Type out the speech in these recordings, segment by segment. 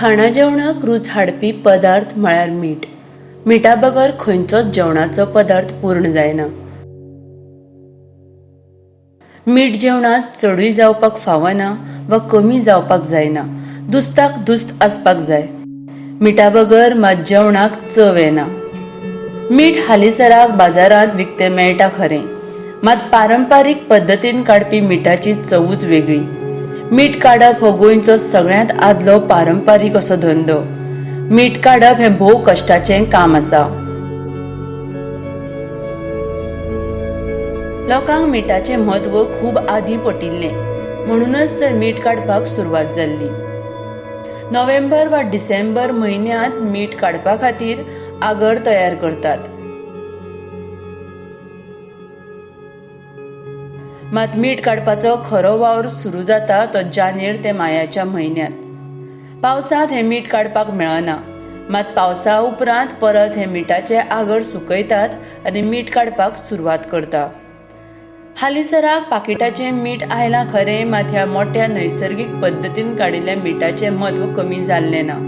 खाणा जेवणाक रूच हाडपी पदार्थ म्हळ्यार मीठ. मिठा बगर खंयचोच जेवणाचो पदार्थ पूर्ण जायना. मीठ जेवणांत चडूय जावपाक फावना वा कमी जावपाक जायना. दुस्ताक दुस्त आसपाक जाय. मिठा बगर मात जेवणाक चव येना. मीठ हालींसराक बाजारांत विकतें मेळटा खरें, मात पारंपारीक पद्दतीन काडपी मिठाची चवूच वेगळी. मीठ काडप हो गोंयचो सगळ्यांत आदलो पारंपारीक असो धंदो. मीठ काडप हें भोव कश्टाचें काम आसा. लोकांक मिठाचें म्हत्व खूब आदीं पटिल्लें, म्हणूनच तर मीठ काडपाक सुरवात जाल्ली. नोव्हेंबर वा डिसेंबर म्हयन्यांत मीठ काडपा खातीर आगर तयार करतात. मात मीठ काडपाचो खरो वावर सुरू जाता तो जानेर ते मायाच्या म्हयन्यांत. पावसांत हें मीठ काडपाक मेळना, मात पावसा उपरांत परत हें मिठाचें आगर सुकयतात आनी मीठ काडपाक सुरवात करता. हालींसराक पाकिटाचें मीठ आयलां खरें, मात ह्या मोट्या नैसर्गीक पद्दतीन काडिल्ल्या मिठाचें म्हत्व कमी जाल्लें ना.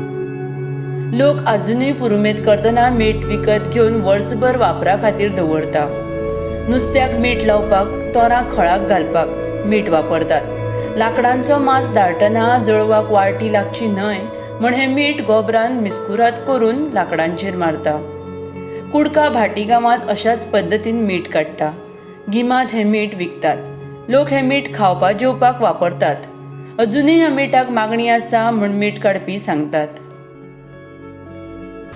लोक आजुनूय पुरुमेंत करतना मीठ विकत घेवन वर्सभर वापरा खातीर दवरता. नुस्त्याक मीठ लावपाक, तोरां खळाक घालपाक मीठ वापरतात. लांकडांचो मांस दाळटना जळवाक वाळटी लागची न्हय म्हण हें मीठ गोबरान मिस्कुराद करून लांकडांचेर मारता. कुडका भाटी गांवांत अशाच पद्दतीन मीठ काडटा. गिमांत हें मीठ विकतात. लोक हें मीठ खावपा जेवपाक वापरतात. अजुनूय ह्या मिठाक मागणी आसा म्हूण मीठ काडपी सांगतात.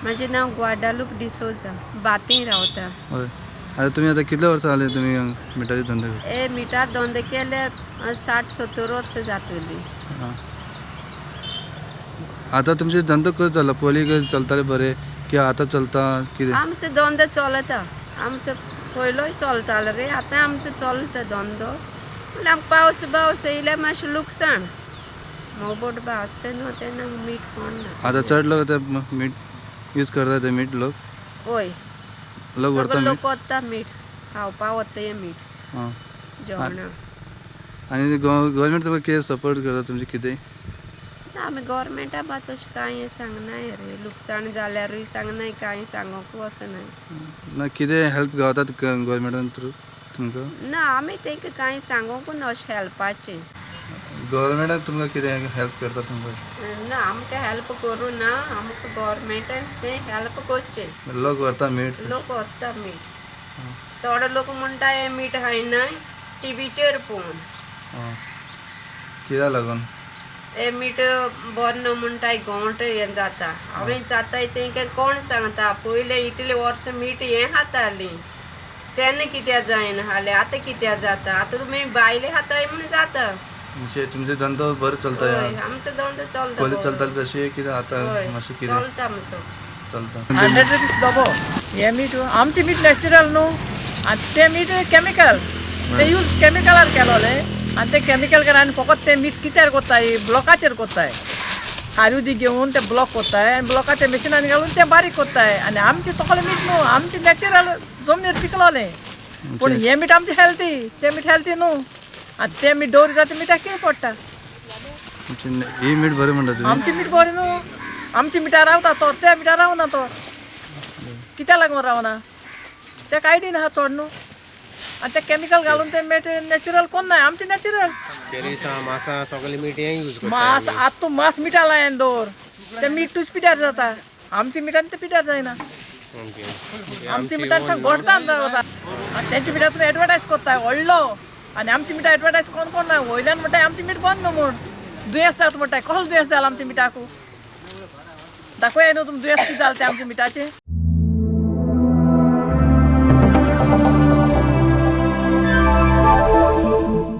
म्हजें नांव ग्वाडालूप डिसोजा, बाती रावता. हय, आतां तुमी आतां कितले वर्सां जाले तुमी मिठाचे धंदे करता? हे मिठा धंदे केले 60-70 वर्सां जातली. आतां तुमचे धंदो कसो चल्ला? पयलीं कशें चलताले बरें की आतां चलता कितें? आमचो धंदो चलता, आमचो पयलोय चलतालो रे, आतां आमचो चलता धंदो. म्हणल्यार आमकां पावस पावस येयल्यार मातशें लुकसाण, मोबोट आसता न्हू तेन्ना मीठ कोण ना. आतां चड लोक आतां मीठ यूज करता ते मीठ लोक? हय, लोक व्हरता सगळे मीठ? लोक वता मीठ खावपा, वता हें मीठ जेवणाक. आनी गव्हर्मेंट तुमकां कितें सपोर्ट करता तुमचें कितें? ना, आमी गव्हर्मेंटा बा तशें कांय सांगनाय रे, लुकसाण जाल्यारूय सांगनाय, कांय सांगूंक वचनाय. ना कितें हेल्प गावता गव्हर्मेंटान थ्रू तुमकां? ना, आमी तांकां कांय सांगूंक ना अशें हेल्पाचें. गव्हर्मेंटान तुमकां कितें हेल्प करता तुमकां? ना, आमकां हेल्प करूं ना, आमकां गव्हर्मेंटान तें हेल्प करचें. लोक व्हरता मीठ? लोक व्हरता मीठ. थोडे लोक म्हणटा हें मीठ खायनाय टिवीचेर पळोवन. कित्याक लागून? हें मीठ बरें न्हू म्हणटाय, गोंट हें जाता. हांवें जाताय तेंकां कोण सांगता, पयलें इतलें वर्सां मीठ हें खातालीं तेन्ना कित्याक जायना जालें, आतां कित्याक जाता? आतां तुमी भायलें खाताय म्हूण जाता. तुमचे धंदो बरो चलता? हय, आमचो धंदो चलता. पयलीं चलताले तशें कितें आतां मातशें कितें चलता आमचो. चलता. 100 रुपीज डबो हें मीठ. आमचें मीठ नॅचरल न्हू, आनी तें मीठ केमिकल. ते यूज केमिकलार केलोलें आनी तें केमिकल केलें आनी फकत तें मीठ कित्यार कोत्ताय, ब्लॉकाचेर कोत्ताय. खारी उदीक घेवन तें ब्लॉक कोत्ताय आनी ब्लॉकाच्या मिशिनान घालून तें बारीक कोत्ताय. आनी आमचें तोकलें मीठ न्हू, आमचें नॅचरल जमनीर पिकलोलें. पूण हें मीठ आमचें हेल्थी, तें मीठ हेल्थी न्हू. आनी तें मीठ दवरी जाता मिठाक कितें पडटा. ही मीठ बरें म्हणटा तुमी? आमचें मीठ बरें न्हू, आमच्या मिठार रावता तो, त्या मिठार रावना तो. कित्याक लागून रावना? तेका आयडी ना चड न्हू. आनी तें केमिकल घालून तें मीठ नॅचरल कोन्नाय, आमचें नॅचरल. मासां सगळें मीठ हें यूज करता. मास आतां तूं मास मिठा लायन दवर, तें मीठ तुज पिड्यार जाता. आमच्या मिठान तें पिड्यार जायना. आमच्या मिठान सामकें गोडटान वता. आनी तेंच्या मिठान तूं एडवर्टायज कोत्ताय व्हडलो, आनी आमच्या मिठा एडवर्टायज कोण कोण ना. वयल्यान म्हणटाय आमचें मीठ बंद न्हू म्हूण, दुयेंस जाता म्हणटाय. कसलो दुयेंस जालां आमच्या मिठाकू? दाखोवया न्हू तुमी दुयेंस कितें जालें तें आमच्या मिठाचें.